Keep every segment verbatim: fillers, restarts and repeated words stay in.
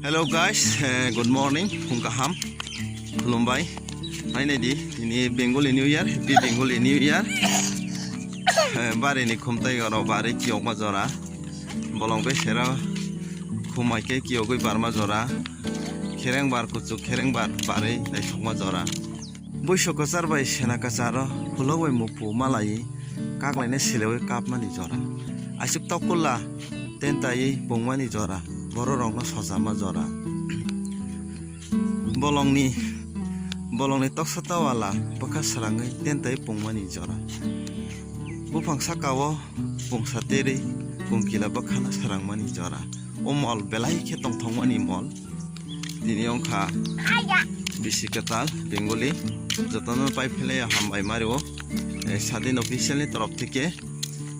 Hello guys, eh, good morning, phung kaham, khulumbai. Hai nai di, ini Bengali New Year, Happy Bengali New Year. Eh, bari ni khumtai oro bari kiyokma jora. Bolong besero khumai khe kiyogwi barma jora. Khereng bar kuchuk, khereng bar bari naithokma jora. Buiso kwchar bai sena kwcharo, khulok bai mupu malai, kaklaina selewi kapmani jora. Aisuk tokulla, tentaiwi pungmani jora, bororokno sojama jora. Bolongni, bolongni toksa tawala, bwkha srangwi tentaiwi pungmani jora. Buphang sakao pungsa terwi, pungkila bwkhano srangmani jora. O mol belai khe tongthokmani mol. Tini wngkha bisi kwtal Bengali. Jotono pai phelai hambai mario. Eh, Sadin official ni torof theke.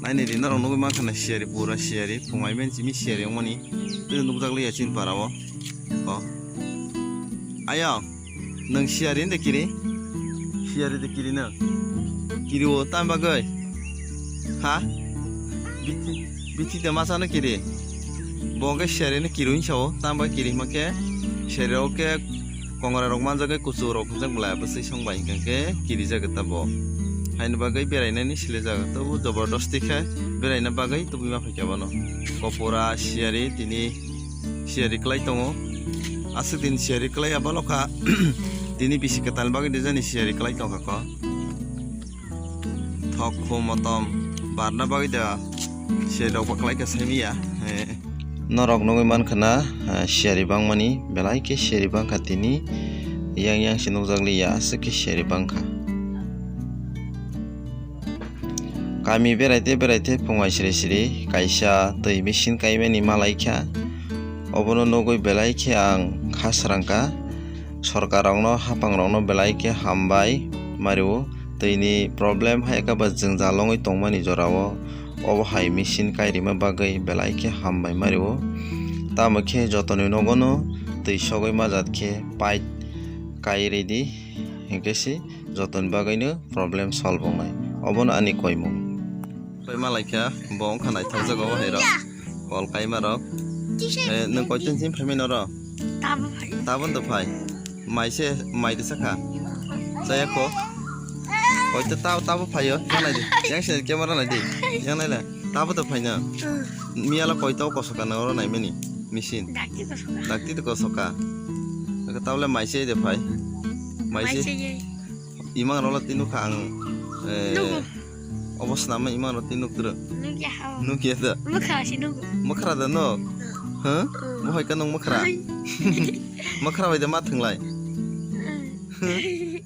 Naini di norok nugwi mankha na siyari pura siyari. Phungai men chimi siyari wngmani. Tei nukjak liya chin para o. O. Ayo. Nwng siyari de kiri? Siyari de kiri nwng? Kiri o tam bagwi? Ha? Bithi, bithi de masa no kiri? Bo hwnkhe seri no kiri hinsa o, tamo kiri hima khe seri o khe kongora rok manjak khe kuchu rok hinjak bwlai bwswi song bai hinkhe kiri jak ta bo. Haini bagwi berainani sile jak ta bo jobordosti khe beraina bagwi tubui ma phaikha bono. Kopora siyari tini siyari kwlai tongo. Aswk din siyari kwlai abalo kha tini bisi kwtal bagwi dijani siyari kwlai tongkha kho. Thok khu motom barna bagwi da siyarok ba kwlai kha saimanya. Eh. Norok nugwi mankha na, eh, siyari bangmani belai khe siyari bangkha tini yang yang se nukjak liya aswk khe siyari bangkha. Kami beraite beraite phungai siri siri kaisa twi machine kaimani malaikha. Obono nugwi belai khe ang kha srangkha. Sorkar rokno, haphang rokno belai khe hambai mario. Twini problem hai khe ba jwngjal wngwi tongmani jorao. Obo hai machine kairima bagwi belai khe hambai mario. Tamo khe jotoni nogono twi sogwi majat khe pipe kai ridi, hinkhe se jotoni bagwino problem solve wngnai. Obono ani koimung. Pai malaikha, bo wngkha naithokjak obo hai rok. Kol kaima rok. Eh, nwng koitin sin phaimani oro? Tabo phai. Tabon to phai. Mai se, mai de sakha. Chaya kho. Koito tabo, tabo phaio. Yang nai di. Yang se camera nai di. Yang nai le. Tabo to phai na. Hmm. Miyala koito kosoka na oro naimani. Machine. Dakti kosoka. Dakti to kosoka. Tabole mai se de phai. Mai se. Mai se ye. Imang rok le twi nukha ang, eh, nugo. Obo swnamwi imang rok twi nukdro. Nukya ha. Nukya da. Mwkhra si nugo. Mwkhra da no? Hmm. Huh? Hmm. Bo hai ka nung mwkhra? Hmm. Mwkhra bai da ma thwnglai. Hmm. Huh?